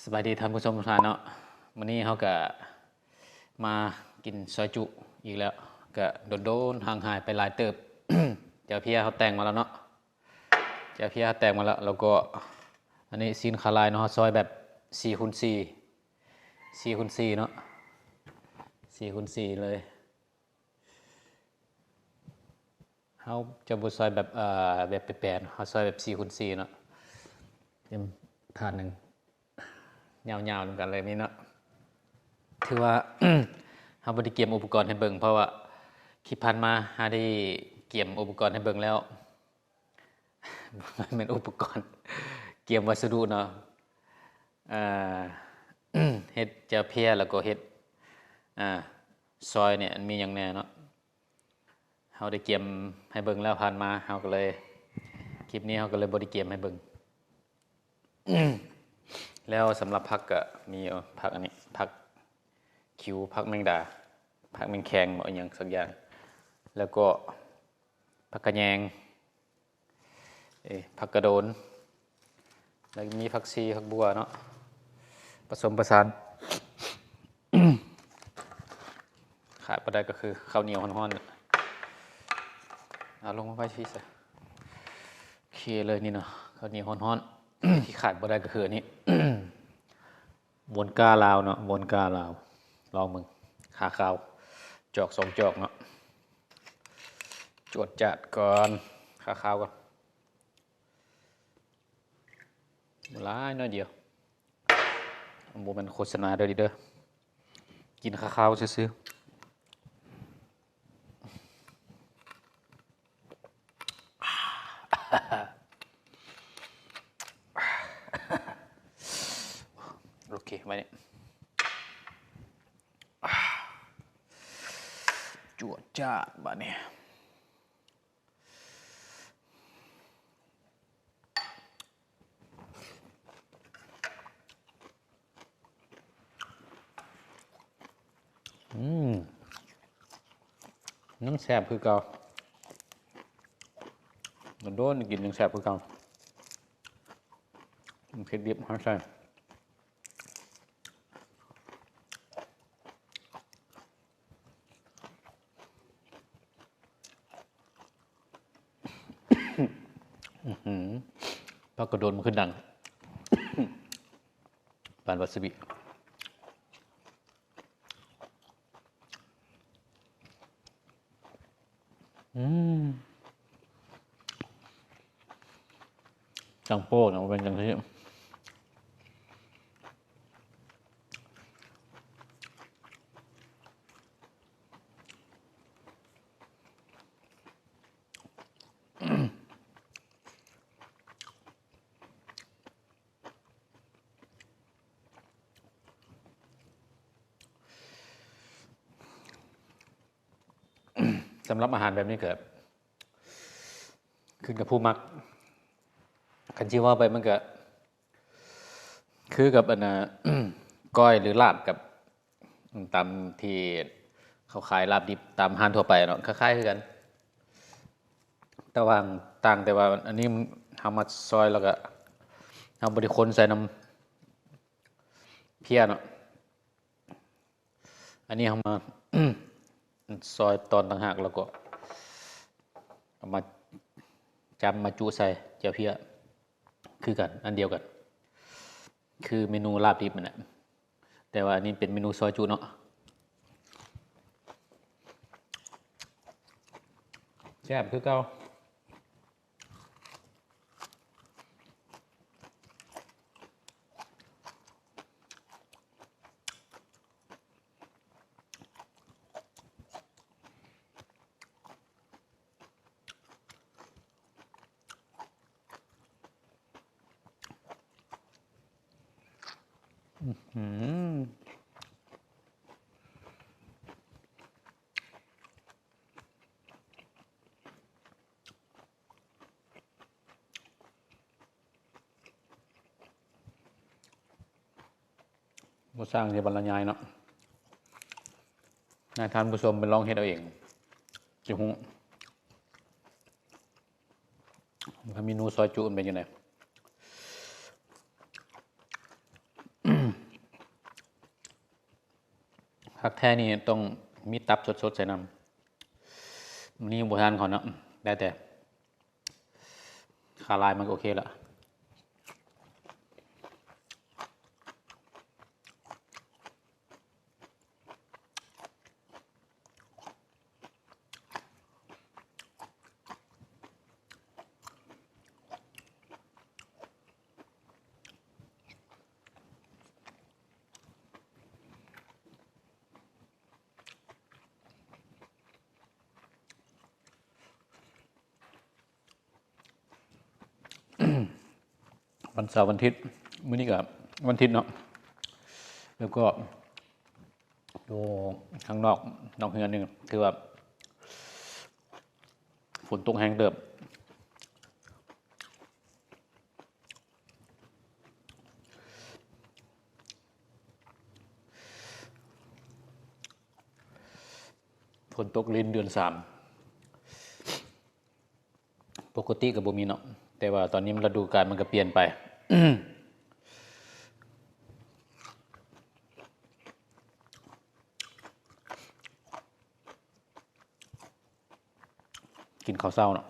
ສະບາຍດີທ່ານຜູ້ຊົມທຸກທ່ານເນາະ, ມື້ນີ້ເຮົາກະມາກິນຊອຍຈຸອີກແລ້ວ, ກະດົນໆຫ່າງຫາຍໄປຫຼາຍເຕີບ. ເຈົ້າເພຍເຮົາແຕ່ງມາແລ້ວເນາະ, ເຈົ້າເພຍເຮົາແຕ່ງມາແລ້ວ, ແລ້ວກໍອັນນີ້ຊີ້ນຂາລາຍເນາະ, ເຮົາຊອຍແບບສີ່ຄູນສີ່ ສີ່ຄູນສີ່ເນາະ, ສີ່ຄູນສີ່ເລີຍ. ເຮົາຈະບໍ່ຊອຍແບບ ເອີ ແບບແປນໆ, ເຮົາຊອຍແບບສີ່ຄູນສີ່ເນາະ, ເຕັມຖາດໜຶ່ງ ຍາວໆນຳກັນເລີຍນີ້ເນາະ. ຖືວ່າ ເຮົາບໍ່ໄດ້ກຽມອຸປະກອນໃຫ້ເບິ່ງ, ເພາະວ່າຄລິບຜ່ານມາເຮົາໄດ້ກຽມອຸປະກອນໃຫ້ເບິ່ງແລ້ວ, ບໍ່ແມ່ນອຸປະກອນ, ກຽມວັດສະດຸເນາະ, ເອີ ເຮັດເຈົ້າເພຍ ແລ້ວກໍເຮັດ ອາ ຊອຍນີ້ ອັນມີຫຍັງແດ່ເນາະ. ເຮົາໄດ້ກຽມໃຫ້ເບິ່ງແລ້ວຜ່ານມາ, ເຮົາກໍເລີຍ ຄລິບນີ້ເຮົາກໍເລີຍບໍ່ໄດ້ກຽມໃຫ້ເບິ່ງ. ແລ້ວສຳລັບຜັກກໍມີ ເອີ ຜັກອັນນີ້ ຜັກຄິວ ຜັກແມງດາ ຜັກແມງແຄງບໍ ອີ່ຫຍັງສັກຢ່າງ, ແລ້ວກໍຜັກຂະແຍງ ເອີ ຜັກກະໂດນ ແລ້ວມີຜັກຊີ ຜັກບົ່ວເນາະ ປະສົມປະສານ. ຂາດບໍ່ໄດ້ກໍຄືເຂົ້າໜຽວຮ້ອນໆ ເອົາລົງມາໄວ້ທີ່ຊະ. ໂອເຄເລີຍນີ້ເນາະ, ເຂົ້າໜຽວຮ້ອນໆ. ທີ່ຂາດບໍ່ໄດ້ກໍຄືອັນນີ້ ວອດກ້າລາວເນາະ, ວອດກ້າລາວ ລອງເບິ່ງ ຄາຄາວ ຈອກສອງຈອກເນາະ, ຈວດຈາດກ່ອນ ຄາຄາວກ່ອນ. ຫຼາຍໜ້ອຍດຽວ, ບໍ່ແມ່ນໂຄສະນາເດີ ເດີ ກິນຄາຄາວຊື່ໆ. ໂອເຄ ໄວ້ນີ້ ຈວດຈາດບາດນີ້. ອືມ ຍັງແຊບຄືເກົ່າ, ໂດນໆກິນຍັງແຊບຄືເກົ່າ. ເຜັດດິບເຮົາໃສ່ ອືຫື ຜັກກະໂດນມັນຄືດັງ ປານວາຊາບິ. ອືມ ຈັ່ງໂປ້ນະ ມັນເປັນຈັ່ງຊີ້. ສຳລັບອາຫານແບບນີ້ກໍຂຶ້ນກັບຜູ້ມັກ, ຄັນຊິເວົ້າໄປມັນກໍຄືກັບອັນນ່າ ກ້ອຍ ຫຼື ລາບ ກັບ ຕາມທີ່ເຂົາຂາຍລາບດິບຕາມຮ້ານທົ່ວໄປເນາະ, ຄ້າຍໆຄືກັນ. ແຕ່ວ່າຕ່າງແຕ່ວ່າອັນນີ້ເຮົາມາຊອຍແລ້ວກໍເຮົາບໍ່ໄດ້ຄົນໃສ່ນ້ຳເພຍເນາະ, ອັນນີ້ເຮົາມາຊອຍຕອນຕ່າງຫາກ ແລ້ວກໍເອົາມາຈ້ຳມາຈຸໃສ່ແຈ່ວເພຍ ຄືກັນ ອັນດຽວກັນ ຄືເມນູລາບດິບຫັ້ນແຫຼະ, ແຕ່ວ່າອັນນີ້ເປັນເມນູຊອຍຈຸເນາະ. ແຊບຄືເກົ່າ. ອືຫື ບໍ່ຊ່າງຊິບັນລະຍາຍເນາະ, ໃຫ້ທ່ານຜູ້ຊົມໄປລອງເຮັດເອົາເອງ ຊິຮູ້ວ່າເມນູຊອຍຈຸມັນເປັນຈັ່ງໃດ. ຄັກແທ້ນີ້ຕ້ອງມີຕັບສົດໆໃສ່ນຳ. ນີ້ບໍ່ທານເຂົາເນາະ ໄດ້ແຕ່ຂາລາຍມັນກໍໂອເຄລະ. ວັນເສົາວັນທິດ ມື້ນີ້ກໍວັນທິດເນາະ ແລ້ວກໍຢູ່ຂ້າງນອກ ນອກເຮືອນນີ້ ຄືວ່າຝົນຕົກແຮງເຕີບ. ຝົນຕົກລິນເດືອນສາມ ປົກກະຕິກໍບໍ່ມີເນາະ ແຕ່ວ່າຕອນນີ້ມັນ ລະດູການມັນກໍປ່ຽນໄປ. ກິນເຂົ້າເຊົ້າເນາະ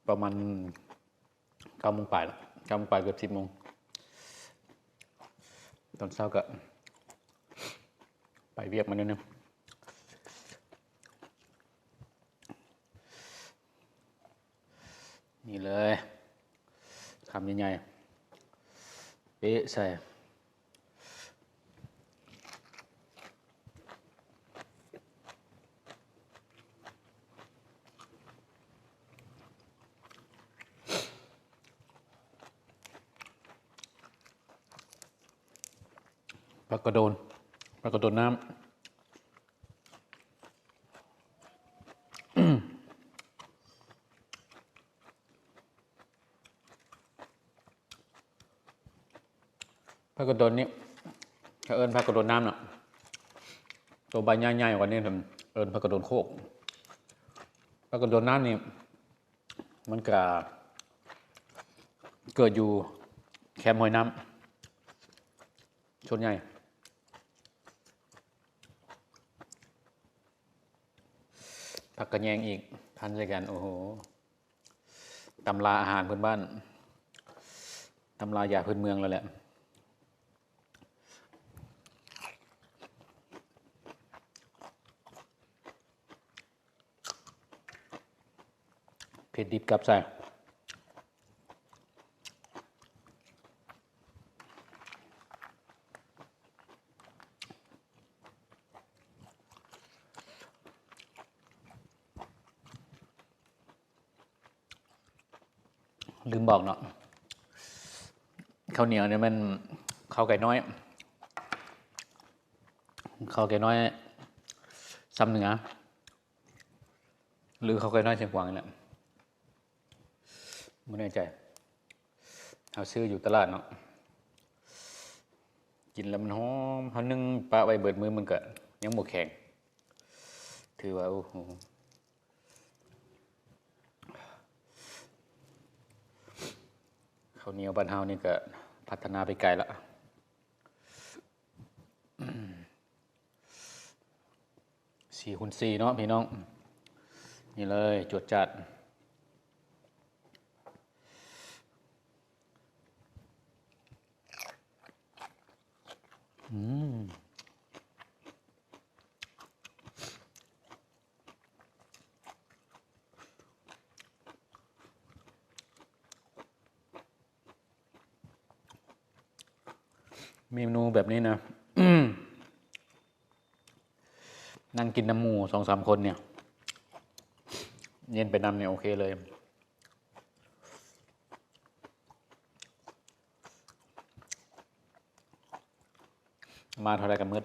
ປະມານເກົ້າໂມງປາຍລະ ເກົ້າໂມງປາຍ ເກືອບສິບໂມງ. ຕອນເຊົ້າກໍໄປວຽກມາໜ້ອຍໜຶ່ງ. ນີ້ເລີຍ ຄຳໃຫຍ່ໆ ເປະໃສ່. ຜັກກະໂດນ ຜັກກະໂດນນ້ຳ. ຜັກກະໂດນນີ້ ເຂົາເອີ້ນຜັກກະໂດນນ້ຳເນາະ ໂຕໃບໃຫຍ່ໆກວ່ານີ້ເອີ້ນຜັກກະໂດນໂຄກ. ຜັກກະໂດນນ້ຳນີ້ ມັນກະເກີດຢູ່ແຄມຫ້ວຍນ້ຳສ່ວນໃຫຍ່. ຜັກກະແຍງອີກ ພັນໃສ່ກັນ ໂອ້ໂຫ ຕຳລາອາຫານພື້ນບ້ານ ຕຳລາຢາພື້ນເມືອງແລ້ວແຫຼະ. ເຜັດດິບກັບໃສ່. ລືມບອກເນາະ ເຂົ້າໜຽວນີ້ແມ່ນເຂົ້າໄກ່ນ້ອຍ ເຂົ້າໄກ່ນ້ອຍຊຳເໜືອ ຫຼືເຂົ້າໄກ່ນ້ອຍຊຽງຂວາງນີ້ແຫຼະ ບໍ່ແນ່ໃຈ. ເຮົາຊື້ຢູ່ຕະຫຼາດເນາະ ກິນແລ້ວມັນຫອມ ເຮົາໜຶ້ງປະໄວ້ເບິດມື້ມັນກະຍັງບໍ່ແຂງ ຖືວ່າ ໂອ້ໂຫ ເຂົ້າໜຽວບ້ານເຮົານີ້ກະພັດທະນາໄປໄກລະ. ສີ່ຄູນສີ່ເນາະພີ່ນ້ອງ ນີ້ເລີຍ ຈວດຈາດ. ອືມ ເມນູແບບນີ້ນະ ນັ່ງກິນນຳໝູ່ສອງສາມຄົນນີ້ ເຢັນໄປນຳນີ້ໂອເຄເລີຍ. ມາເທົ່າໃດກໍໝົດ.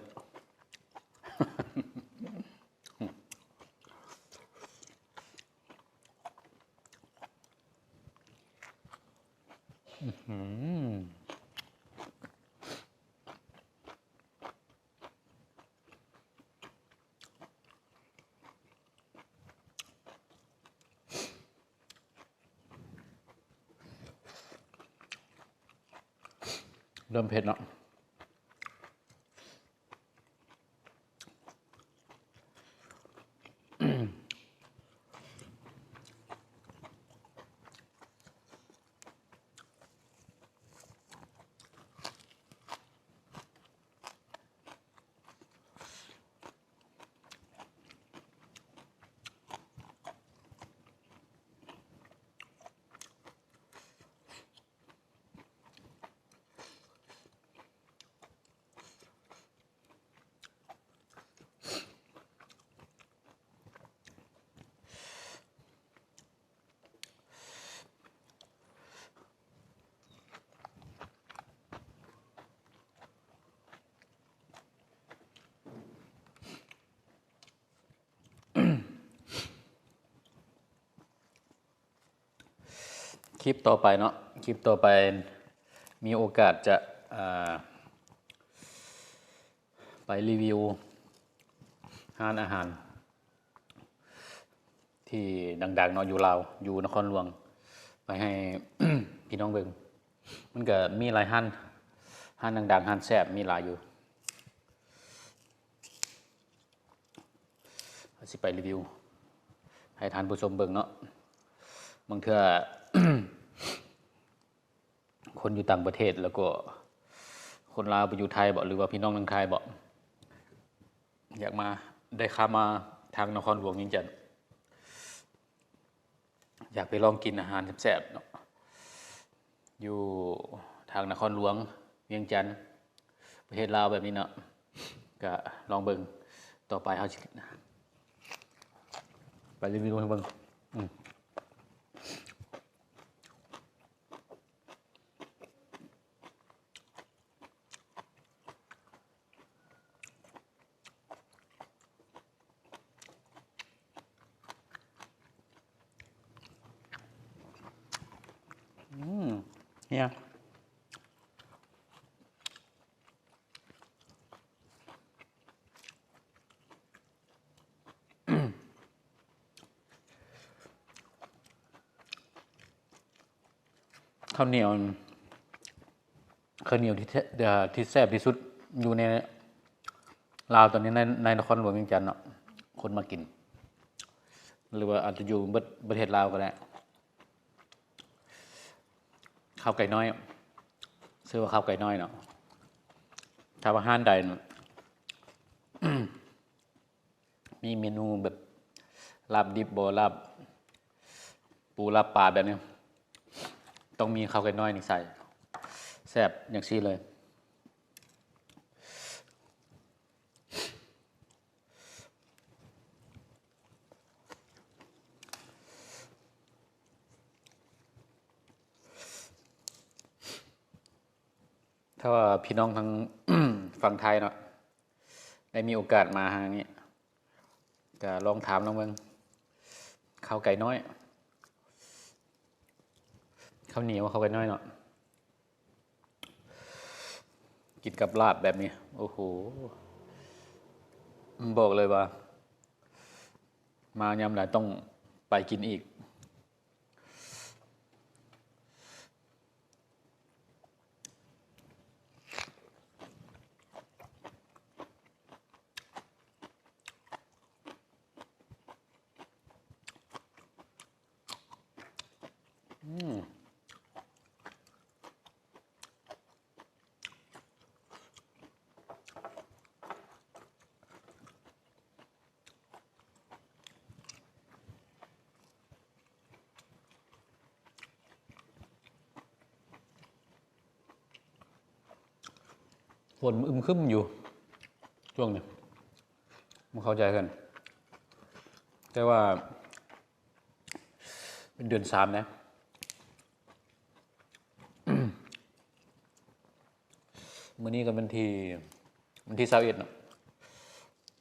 ອືຫື. ເ ເລີ່ມເຜັດເນາະ. ຄລິບຕໍ່ໄປເນາະ ຄລິບຕໍ່ໄປມີໂອກາດຈະ ອ່າ ໄປຣີວິວຮ້ານອາຫານທີ່ດັງໆເນາະ ຢູ່ລາວ ຢູ່ນະຄອນຫຼວງ ໄປໃຫ້ ພີ່ນ້ອງເບິ່ງ. ມັນກະມີຫຼາຍຮ້ານ ຮ້ານດັງໆ ຮ້ານແຊບ ມີຫຼາຍຢູ່. ຊິໄປຣີວິວໃຫ້ທ່ານຜູ້ຊົມເບິ່ງເນາະ. ບາງເທື່ອ ຄົນຢູ່ຕ່າງປະເທດ ແລ້ວກໍຄົນລາວໄປຢູ່ໄທບໍ ຫຼືວ່າພີ່ນ້ອງທາງໄທບໍ ຢາກມາ ໄດ້ຂ້າມມາທາງນະຄອນຫຼວງວຽງຈັນ ຢາກໄປລອງກິນອາຫານແຊບໆເນາະ ຢູ່ທາງນະຄອນຫຼວງວຽງຈັນ ປະເທດລາວແບບນີ້ເນາະ ກະລອງເບິ່ງ. ຕໍ່ໄປເຮົາຊິໄປຣີວິວໃຫ້ເບິ່ງ. ອືມ. ອືມ ເຮຍ ເຂົ້າໜຽວ ເຂົ້າໜຽວທີ່ແຊ- ເອີ່ ທີ່ແຊບທີ່ສຸດຢູ່ໃນລາວຕອນນີ້ ໃນ ໃນນະຄອນຫຼວງວຽງຈັນເນາະ ຄົນມັກກິນ ຫຼືວ່າອາດຈະຢູ່ເບິດ ປະເທດລາວກໍໄດ້. ເຂົ້າໄກ່ນ້ອຍ ຊື່ວ່າເຂົ້າໄກ່ນ້ອຍເນາະ. ຖ້າວ່າຮ້ານໃດ ມີເມນູແບບລາບດິບບໍ ລາບປູລາບປາແບບນີ້ ຕ້ອງມີເຂົ້າໄກ່ນ້ອຍນີ້ໃສ່ ແຊບຈັ່ງຊີ້ເລີຍ. ຖ້າວ່າພີ່ນ້ອງທາງ ຝັ່ງໄທເນາະ ໄດ້ມີໂອກາດມາທາງນີ້ ກະລອງຖາມລອງເບິ່ງ ເຂົ້າໄກ່ນ້ອຍ ເຂົ້າໜຽວ ເຂົ້າໄກ່ນ້ອຍເນາະ ກິນກັບລາບແບບນີ້ ໂອ້ໂຫ ບອກເລີຍວ່າ ມາຍາມໃດຕ້ອງໄປກິນອີກ. ອືມ. ຝົນອຶມຄຶມຢູ່ຊ່ວງນີ້ ບໍ່ເຂົ້າໃຈຄືກັນ ແຕ່ວ່າເປັນເດືອນສາມນະ. ມື້ນີ້ກໍວັນທີ ວັນທີຊາວເອັດເນາະ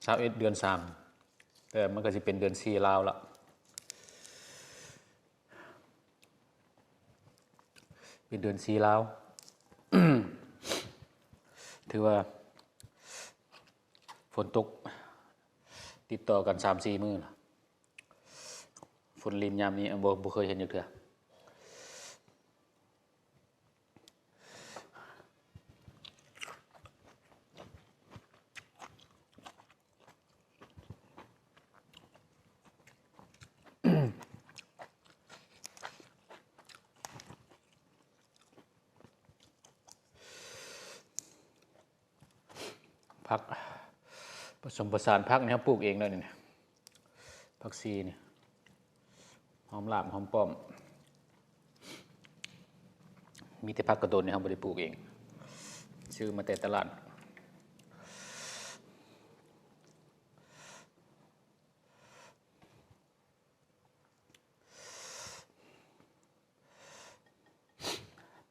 ຊາວເອັດເດືອນສາມ ແຕ່ມັນກໍຊິເປັນເດືອນສີ່ລາວລະ ເປັນເດືອນສີ່ລາວ ຖືວ່າຝົນຕົກຕິດຕໍ່ກັນສາມສີ່ມື້ລະ ຝົນລິນຍາມນີ້ ບໍ່ ບໍ່ເຄີຍເຫັນຈັກເທື່ອ. ຜັກ ປະສົມປະສານ ຜັກນີ້ເຮົາປູກເອງເດີນີ້ ຜັກຊີນີ້ ຫອມລາບ ຫອມປ້ອມ. ມີແຕ່ຜັກກະດົນນີ້ເຮົາບໍ່ໄດ້ປູກເອງ ຊື້ມາແຕ່ຕະຫຼາດ.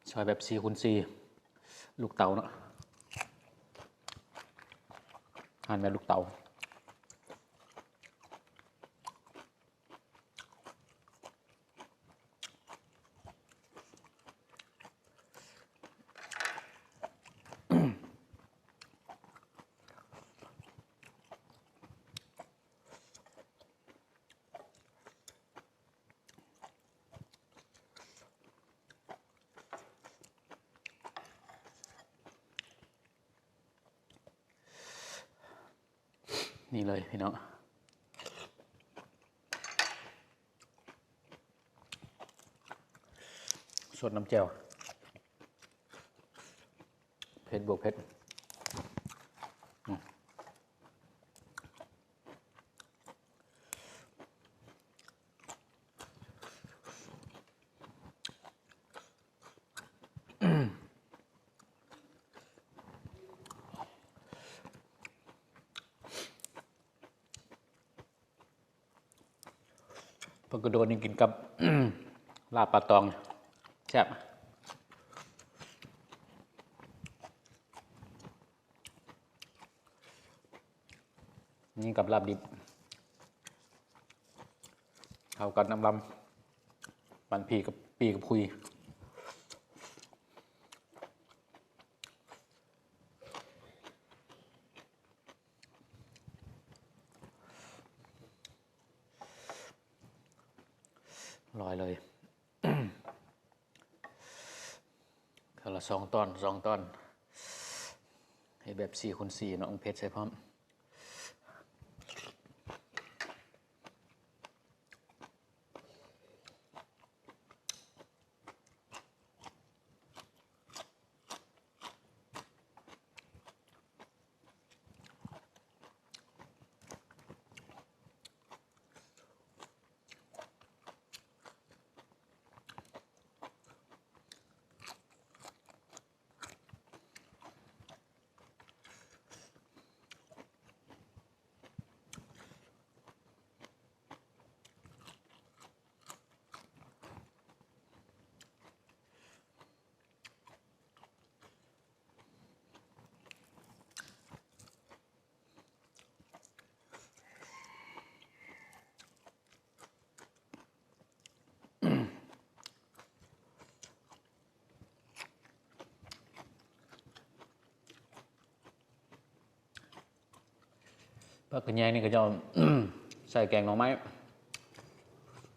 ຊອຍແບບສີ່ຄູນສີ່ ລູກເຕົ໋າເນາະ ຫັ່ນແບບລູກເຕົ໋າ. ນີ້ເລີຍພີ່ນ້ອງ ສົດນ້ຳແຈ່ວ ເຜັດບວກເຜັດ ອືມ. ຜັກກະໂດນນີ້ກິນກັບ ລາບປາຕອງ ແຊບ. ນີ້ກັບລາບດິບ ເຂົ້າກັນອຳລຳ ປານປີ້ກັບ ປີ້ກັບຄຸຍ. ອະລ່ອຍເລີຍ ເທື່ອລະສອງຕອນ ສອງຕອນ ເຮັດແບບສີ່ຄູນສີ່ເນາະ ເຜັດໃສ່ພ້ອມ. ຜັກຂະແຍງນີ້ເຂົາເຈົ້າໃສ່ແກງໜໍ່ໄມ້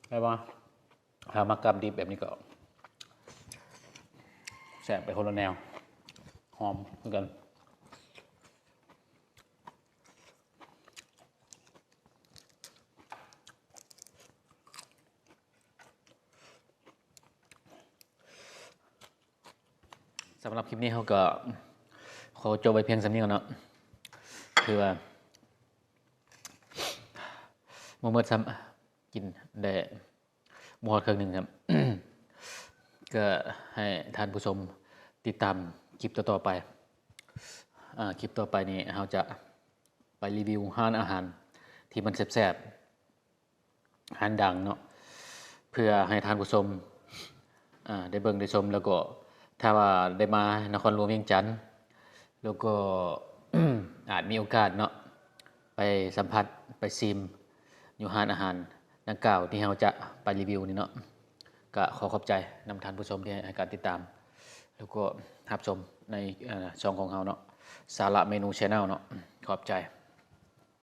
ແມ່ນບໍ່? ຖ້າມັກກັບດິບແບບນີ້ກໍແຊບໄປຄົນລະແນວ ຫອມຄືກັນ. ສຳລັບຄລິບນີ້ເຮົາກໍຂໍຈົບໄວ້ພຽງສ່ຳນີ້ກ່ອນເນາະ ຄືວ່າບໍ່ໝົດຊ້ຳ ກິນໄດ້ບໍ່ຮອດເຄິ່ງໜຶ່ງຊ້ຳ ກໍໃຫ້ທ່ານຜູ້ຊົມຕິດຕາມຄລິບຕໍ່ໆໄປ. ອາ ຄລິບຕໍ່ໄປນີ້ເຮົາຈະໄປຣີວິວຮ້ານອາຫານທີ່ມັນແຊບໆ ຮ້ານດັງເນາະ ເພື່ອໃຫ້ທ່ານຜູ້ຊົມ ອາ ໄດ້ເບິ່ງໄດ້ຊົມ ແລ້ວກໍຖ້າວ່າໄດ້ມານະຄອນຫຼວງວຽງຈັນ ແລ້ວກໍ ອາດມີໂອກາດເນາະ ໄປສຳຜັດ ໄປຊີມຢູ່ຮ້ານອາຫານດັ່ງກ່າວທີ່ເຮົາຈະໄປຣີວິວນີ້ເນາະ. ກະຂໍຂອບໃຈນຳທ່ານຜູ້ຊົມທີ່ໃຫ້ການຕິດຕາມ ແລ້ວກໍຮັບຊົມໃນ ເອີ ຊ່ອງຂອງເຮົາເນາະ ສາລະເມນູ Channel ເນາະ. ຂອບໃຈ.